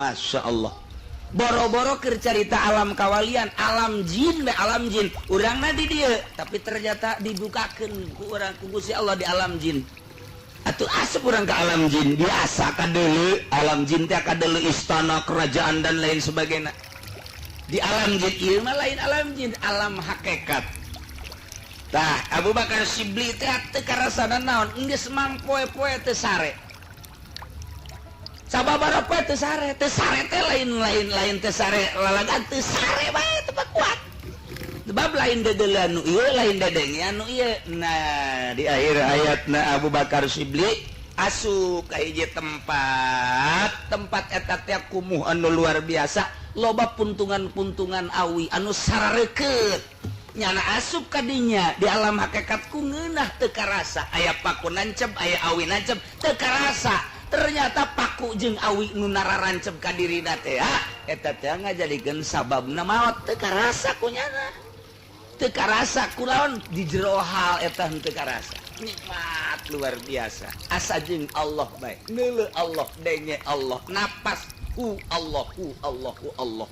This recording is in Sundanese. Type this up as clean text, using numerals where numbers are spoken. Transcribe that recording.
Masya Allah, boro-boro keur carita alam kawalian, alam jin we, alam jin urangna di dieu, tapi ternyata dibukakeun ku urang, ku Gusti Allah di alam jin. Atuh asup urang ke alam jin, biasa kadeuleu alam jin teh, kadeuleu istana kerajaan dan lain sebagainya di alam jin. Ieu mah lain alam jin, alam hakikat. Tah, Abu Bakar Syibli teh teu karasana naon, geus mangpoe-poe teu sare, sababaraha poe teu sare. Teu sare teh lain lain lain teu sare lalagan, teu sare bae, teu kuat, sebab lain dedeuleun nu ieu, lain dedengean nu ieu. Nah, di akhir hayatna Abu Bakar Syibli asup ka hiji tempat. Tempat eta teh kumuh anu luar biasa, loba puntungan-puntungan awi anu sarareukeut. Nyana asup kadinya di alam hakikat, ku ngeunah teu karasa aya paku nancep, aya awi nancep, teu karasa. Ternyata paku jeung awi nu nararancep ka dirina teh, eta teh ngajadikeun sababna maot. Teu karasa ku nyana, teu karasa kulaon di jero hal eta teu karasa, nikmat luar biasa, asa jeung Allah bae, neuleu Allah, denge Allah, napas hu Allah, hu Allah, hu Allah.